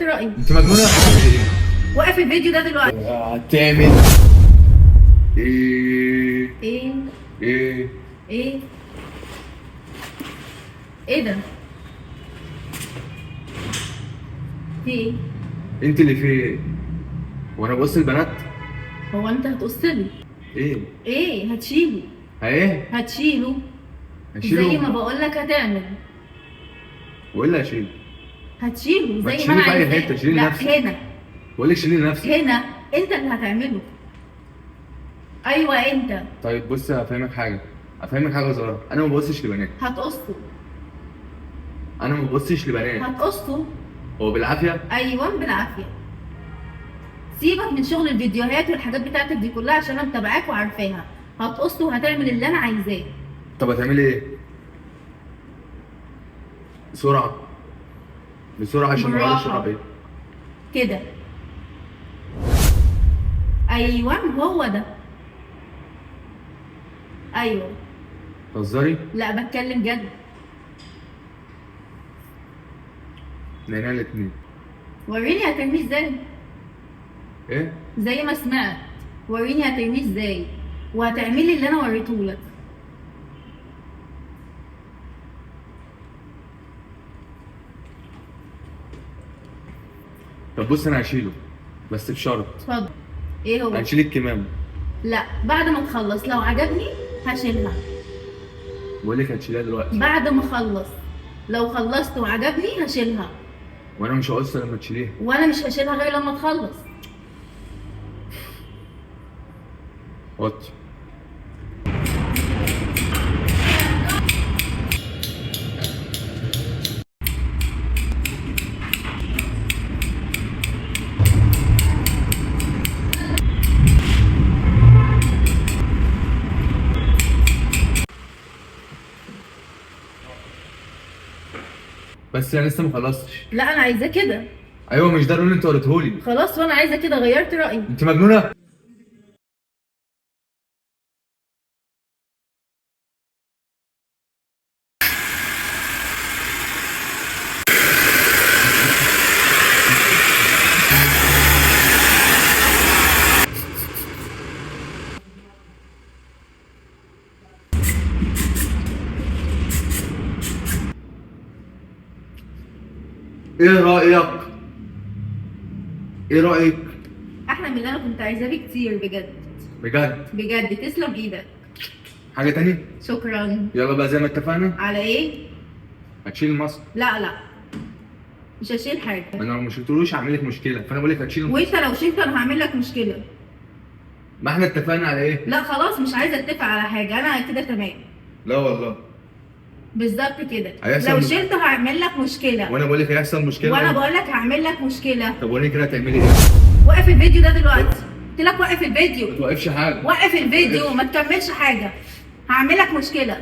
رأيي. انت مجنونة؟ وقف الفيديو ده دلوقتي. هتعمل ايه؟ ايه؟ ايه؟ ايه؟ ايه ده؟ في ايه؟ انت اللي في ايه؟ وانا بقص البنات؟ هو انت هتقص لي؟ ايه؟ ايه هتشيله؟ ايه؟ هتشيله. هشيله؟ زي ما بقول لك هتعمل. وايه اللي هشيله؟ هتشيله ما زي ما تشيليه انا في اي عايزاه. حتة، شيلي لا نفسك. هنا. بقول لك شيلي نفسك. هنا انت اللي هتعمله. ايوه انت. طيب بص هفهمك حاجة، هفهمك حاجة صغيرة، انا ما ببصش لبنات. هتقصه. انا ما ببصش لبنات. هتقصه. هو بالعافية؟ ايوه بالعافية. سيبك من شغل الفيديوهات والحاجات بتاعتك دي كلها عشان انا متابعاك وعارفاها. هتقصه وهتعمل اللي انا عايزاه. طب هتعملي ايه؟ بسرعة بسرعة عشان ما اقعدش بالراحة. العربية. كده. ايوه هو ده. ايوه. تهزري؟ لا بتكلم جد. نعناع الاتنين. وريني هترميه ازاي. ايه؟ زي ما سمعت، وريني هترميه ازاي وهتعملي اللي انا وريتهولك. طب بص انا هشيله بس بشرط. اتفضل. ايه هو؟ هنشيل الكمام. لا بعد ما تخلص، لو عجبني هشيلها. بقول لك هتشيلها دلوقتي. بعد ما اخلص، لو خلصت وعجبني هشيلها. وانا مش هقص لما تشيليها. وانا مش هشيلها غير لما تخلص. وطي. بس انا لسه ما خلصتش. لا انا عايزاه كده. ايوه مش ده اللون اللي انت وريتهولي. خلاص وانا عايزه كده، غيرت رايي. انت مجنونة؟ ايه رايك؟ ايه رايك؟ احلى من اللي انا كنت عايزاه بكتير بجد. بجد؟ بجد تسلم ايدك. حاجة تانية؟ شكرا. يلا بقى زي ما اتفقنا. على ايه؟ هتشيل الماسك. لا لا مش هشيل حاجة. ما انا لو ما شلتلوش هعمل لك مشكلة، فانا بقول لك هتشيل الماسك. وانت لو شلت انا هعمل لك مشكلة. ما احنا اتفقنا على ايه؟ لا خلاص مش عايزه اتفق على حاجة، انا كده تمام. لا والله بالظبط كده. هيحصل لو شلت هعمل لك مشكلة. وانا بقول لك هيحصل مشكلة. وانا بقول لك هعمل لك مشكلة. طب وريني كده هتعملي ايه؟ وقف الفيديو ده دلوقتي. قلت لك وقف الفيديو. ما توقفش حاجة. وقف الفيديو، ما تكملش حاجة. هعمل لك مشكلة.